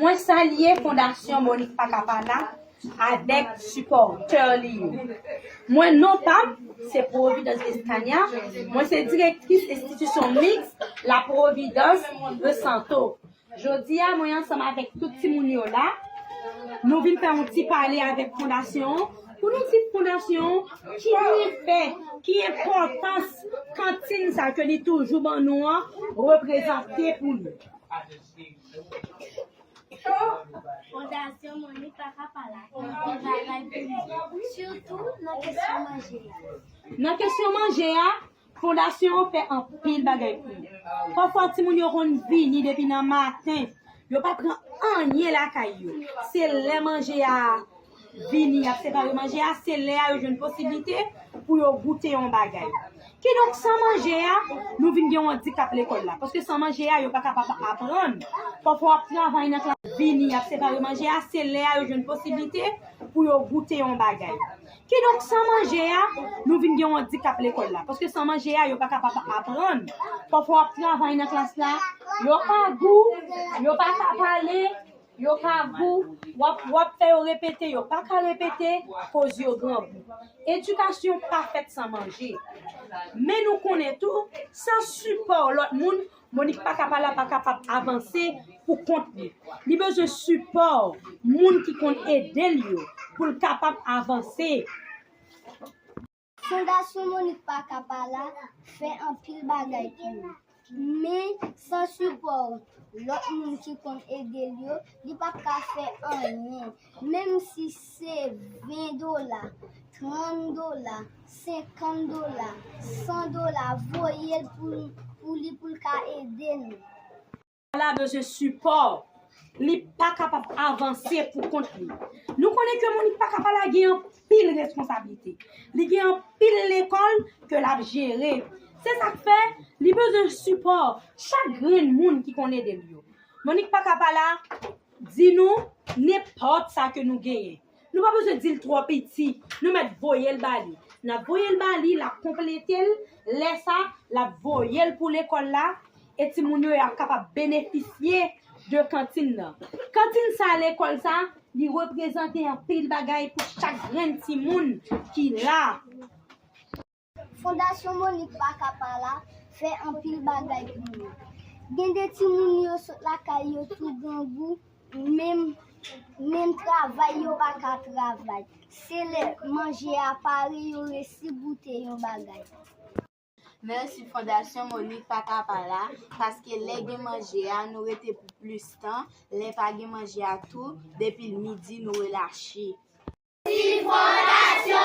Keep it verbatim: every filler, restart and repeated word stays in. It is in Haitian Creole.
Mwen salye Fondasyon Monique Pakapala avèk sipòtè li yo. Mwen non pa m se Providence Estania, mwen se direktris enstitisyon miks La Providence de Santo. Jodi a mwen ansanm avèk tout timoun yo la, nou vin fè yon ti pale avèk fondasyon an pou nou di fondasyon an ki efè, ki enpòtans kantin sa ke li toujou ban nou an reprezante pou nou. Fondasyon Monique Pakapala nan anpil bagay pou nou, sitou nan kesyon manje a. Nan kesyon manje a, fondasyon an fè anpil bagay pou nou. Pafwa timoun yo konn vini depi nan maten, yo pa pran anyen lakay yo. Se lè manje a vini, y ap separe manje a, se lè a yo jwenn posiblite pou yo goute yon bagay. Kidonk, san manje a, nou vin gen yon andikap lekòl la. Paske san manje a, yo pa kapab aprann. Pafwa w ap travay nan klas, vini, y ap separe manje a, se lè a yo jwenn posiblite pou yo goute yon bagay. Kidonk, san manje a, nou vin gen yon andikap lekòl la. Paske san manje a, yo pa kapab aprann. Pafwa w ap travay nan klas la, yo pa gou, yo pa ka pale, yo ka gou, w ap, w ap fè yo repete, yo pa ka repete, koz yo grangou. Edikasyon pa fèt san manje. Men nou konnen tou, san sipò lòt moun, Monique Pakapala pa kapab avanse pou kont li. Li bezwen sipò moun ki konn ede l yo pou l kapab avanse. Fondasyon Monique Pakapala fè anpil bagay pou nou. Men san sipò lòt moun ki konn ede l yo, li p ap ka fè anyen. Menm si se ven dola, trant dola, senkant dola, san dola, voye l pou, pou li pou l ka ede nou. La bezwen sipò. Li pa kapab avanse pou kont li. Nou konnen ke Monique Pakapala gen anpil responsablite. Li gen anpil lekòl ke l ap jere. Se sa k fè li bezwen sipò chak grenn moun ki konn ede l yo. Monique Pakapala di nou nenpòt sa ke nou genyen. Nou pa bezwen di l twò piti. Nou mèt voye l ba li. N ap voye l ba li, l ap konplete l. Lè sa, l ap voye l pou lekòl la. E timoun yo ap kapab benefisye de kantin nan. Kantin sa lekòl sa, li reprezante anpil bagay pou chak grenn timoun ki la. Fondasyon Monique Pakapala fè anpil bagay pou nou. Gen de timoun yo sot lakay yo tou grangou, menm, menm travay yo pa ka travay. Se lè manje a pare yo resi goute yon bagay. Mèsi Fondasyon Monique Pakapala, paske lè gen manje a, nou rete pou plis tan, lè pa gen manje a tou, depi l midi, nou relache. Mèsi Fondasyon